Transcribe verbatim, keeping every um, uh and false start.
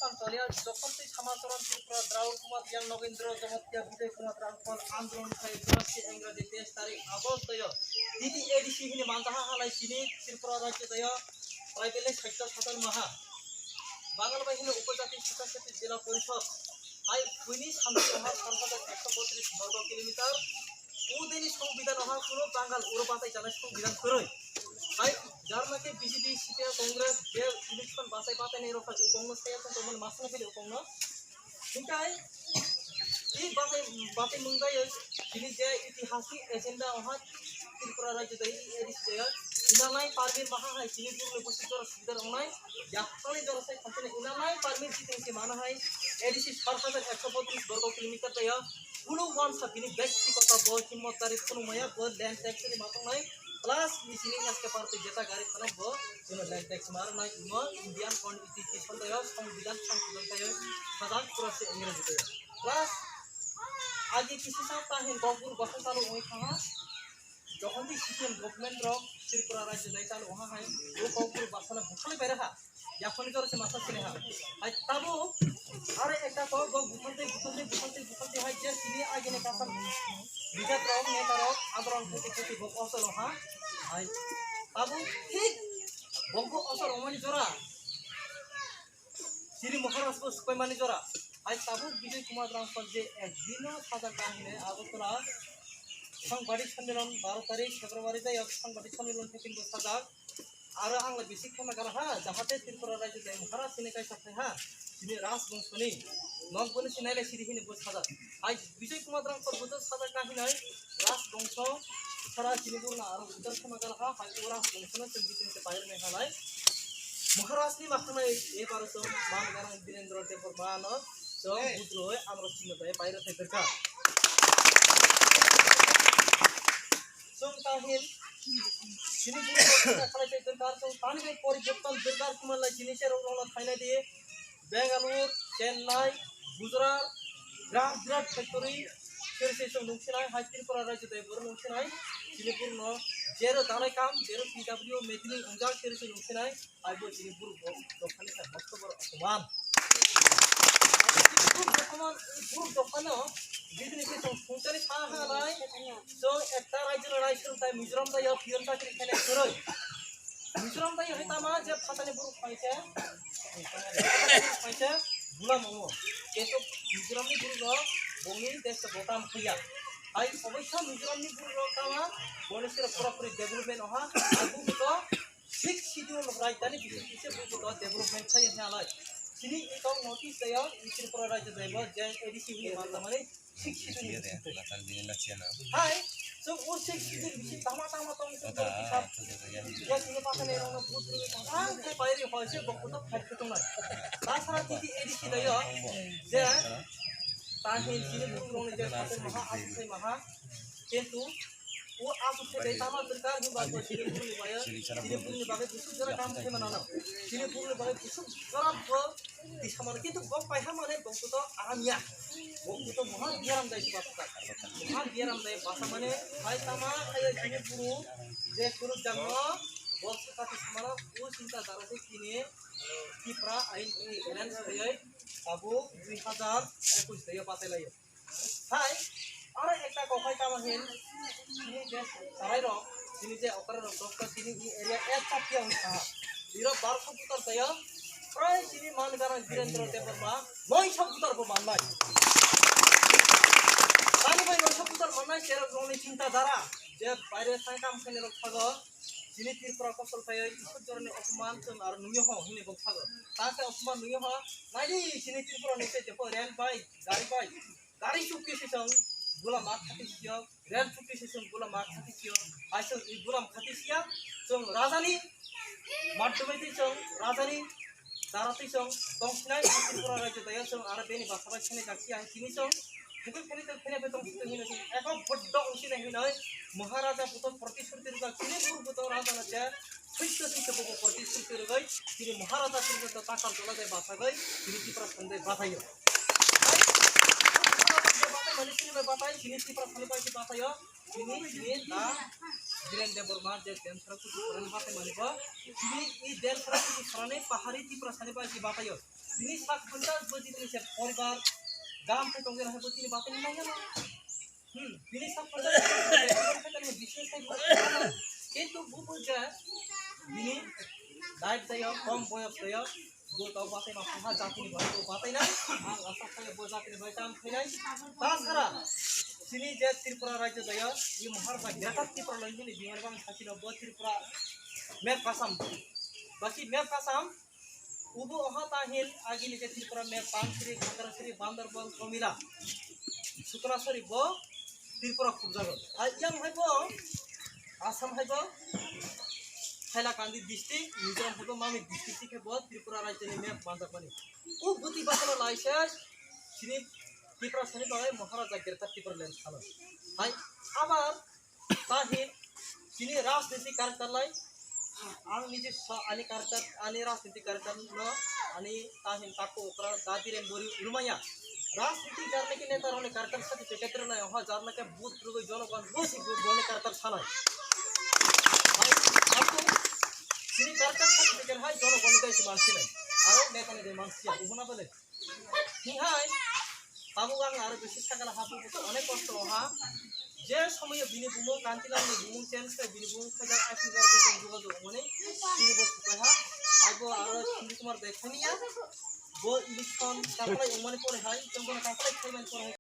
Pantoliya jokhon tei Samacharan Tripura Draul Kumar Riyang Nogindra Jamatia Bijoy Kumar Rangkhol andolon khai Churasi Engraji teis tarik August o T T A D C hini manjaha halai chini Tripura rajyo daya tribal sakta satar maha Bangal bai hini upajati sakta sakti jila porishod hai buini samti oha sal hajar ekso botris borgo kilometer Udini songbidan oha kuno Bangal uro batai janai songbidan kwrwi. Hai jarna ke B J P, C P I, Congress je election batai batai nei rokha ukongno saya tong tongmani masna khe ukongno. Hikai i batai batai mungbai chini je itihasik agenda oha Tripura rajyo dai i edis dai inanai parmin maha hai chini burni busi jora sida rongnai yaktani jora sai khamtene inanai parmin chiteng se mana hai A D C sar hajar ekso botris borgo kilometer dai Kunu wansa bini byaktigoto bo himmat gari phunukmaya bo land tax ni matongnai plus bini S K party jeta gari phano bo chwngno land tax ma rwnai imo Indian constitution daya songbidan sangbidan daya sajak pura se Engraji daya plus agi kisi sa tahin gokbur gokha salo ongwi thangha jokhon di C P M government rok Tripura rajyo dai chalo ongha hai bo gokbur basana bukhalai bai raha. Yaphani jora se masa sini ha. Hai tabuk are ekta kok bo bukhante bukhante bukhante bukhante hai je sini agini kasam bidat rok neta rok abrang puti puti bo osol ha. Hai tabuk thik bo bo osol omani jora. Sini Maharaj bo supai mani jora. Hai tabuk Bijoy Kumar Rangkhol je ek dino sajak kahine Agartala Sangbadik Sammilan baro tarik February jayok Sangbadik Sammilan thekkin bo sajak. Aro ang le bisi khema gana ha, jahate Tripura rajyo de Maharaj sini kaisa phai ha, sini Raj bongso ni nok boni sini le siri hini bo sajak. Hai Bijoy Kumar Rangkhol bo sajak ka hinai Raj bongso sara sini burna aro utar khema gana ha, hai o Raj bongso no chwng bitin se bayar nai halai. Maharaj ni makhang nai e baro chwng man gana Birendra Debbarma no chwng budroi amro sini bai bayar thai berka. Chwng tahin sini buru khalai tei dwrkar chwng tani bai poriborton dwrkar kumalai chini cherok rokno thainai di Bangalore, Chennai, Gujarat, birat birat factory seri se chwng nungsinai hai Tripura rajyo dai boro nungsinai chini burno jero dalai kam jero P W machining wngjak seri se nungsinai Aibo chini buruk rok dophani khe mosto borok achuman. Buruk dophano bidini khe chwng sungchari sa hanai chwng ekta rajyo no nai sung tai Mizoram da yo pion chakri khainai kwrwi. Mizoram da yo hai tama je phatani buruk phaikhe phaikhe bula mongo. Keto Mizoram ni buruk rok bongni desh botam khuya. Ai oboisa Mizoram ni buruk rok tama boni sira pura puri development oha. Aibo to Sixth Schedule rajdhani bising kisa bukuto development khlai hwnwi alai. Chini ekong notice dayo, i Tripura rajyo daibo, je A D C hwnwi manjamani Sixth Schedule ni bising twi. Hai, chwng o Sixth Schedule bising tama tama tong chwng borok kisa ya chini pathani rokno vote rwwi tong ang khe pai ri hoi se bokto fight khe tongnai. Tasara titi A D C dayo, je tahin chini bukurokni je satung maha, asu sai maha, kintu O asuk se dai tama dwrkar hwnba bo chini burni bagwi, chini burni bagwi busuk jora kam khaima nana. Chini burni bagwi busuk jora bo tisa mano, kintu bo paiha mane bo kuto aram ya. Bo kuto moha biaram dai basa. Moha biaram dai basa mane bai tama khayo chini buru je kuruk jangno bo suka tisa mano o chinta dara se chini Tipra ain arrange khayai abo dui hazar ekush dai batai layo. Hai, aro ekta kokhai tamo hin, chini je sarai rok, chini je okra rok, dokta chini i area ek chapia wngkha. Iro barso putar tayo, prai chini man garang Birendra Debbarma, noisa putar bo mannai. Tani bai noisa putar mannai, serok rokni chinta dhara, je baire sai kam khaini rok thago, chini Tripura kosol khayo, isor jorani opoman chwng aro nungyo ho, hini bo thago. Ta khe opoman nungyo ho, naidi chini Tripura ni se jepho rel bai, gari bai, Gari chukti se chwng bula ma khati siyo, rel chukti se chwng bula ma khati siyo, hai chwng i bula ma khati siya, chwng rajani madhyome twi chwng rajani dara twi chwng tongsinai Tripura rajyo daya chwng aro bini basa bai khene jak siya hai tini chwng bukui khene tong khene bai tong sitong hino chwng eko boddo ongsinai hinoi Maharaja buto protishruti rwjak chini bur buto rajana je Swisya swisya bobo protishruti rwgwi chini Maharaja chini to takar jola de basagwi chini Tipra sani de basayo. Batai mani chini bai batai chini Tipra sani bai basayo. Chini chini da Biren Debbarma je Densara kutu sorani batai mani bo chini i Densara kutu sorani pahari Tipra sani bai basayo. Bini sak phantas bo jitni se poribar gam khe tongya hai bo tini batai nai ya. Hmm, bini sak phantas bo jitni se poribar khe tani business hai bo. Kintu bo bo je bini life jayo kom boyos jayo bo tau batai ma pha jatini bai bo batai nai. Ang asa khe bo jatini bai kam khainai. Ta sara sini je Tripura rajyo jayo i Maharaja Greater Tripura longini bimani bang sakino bo Tripura map kasam. Basi map kasam. Ubu oha tahil agini je Tripura map Pansri, Khakrasri, Bandarban, Komila, Sukrasari bo Tripura khubjago. Hai yang hai bo Assam hai bo Hailakandi district, Mizoram hai bo Mamit district hai bo Tripura rajyoni map manjakmani. U buti basalo laisa sini Tripura sani bagwi Maharaja Greater Tripura land salo. Hai abar Tahin, chini rajniti character lai, ang niji sa-, ani character, ani rajniti character no, ani tahin tako okra dadi rem bori rumaya. Rajniti jarna ki neta rone character sati te ketre lai, oha jarna ke but rugoi jonogon busi bu bone character sanai. Hai, aku, chini character sati te hai jonogon dai si mansi lai. Aro neta ni dai mansi ya, ubuna bole. Hinghai, tabuk ang aro bisi sakala hapu buto onek kosto ha. Je somoyo bini bumung Kantilam ni bumung change khai bini bumung khai jak aising jar khai tong juga juga mani. Bini bo sukai ha. Aibo aro Sindi Kumar Dai khani ya. Bo election kaklai umani pore hai, tong bono kaklai khai mani pore hai.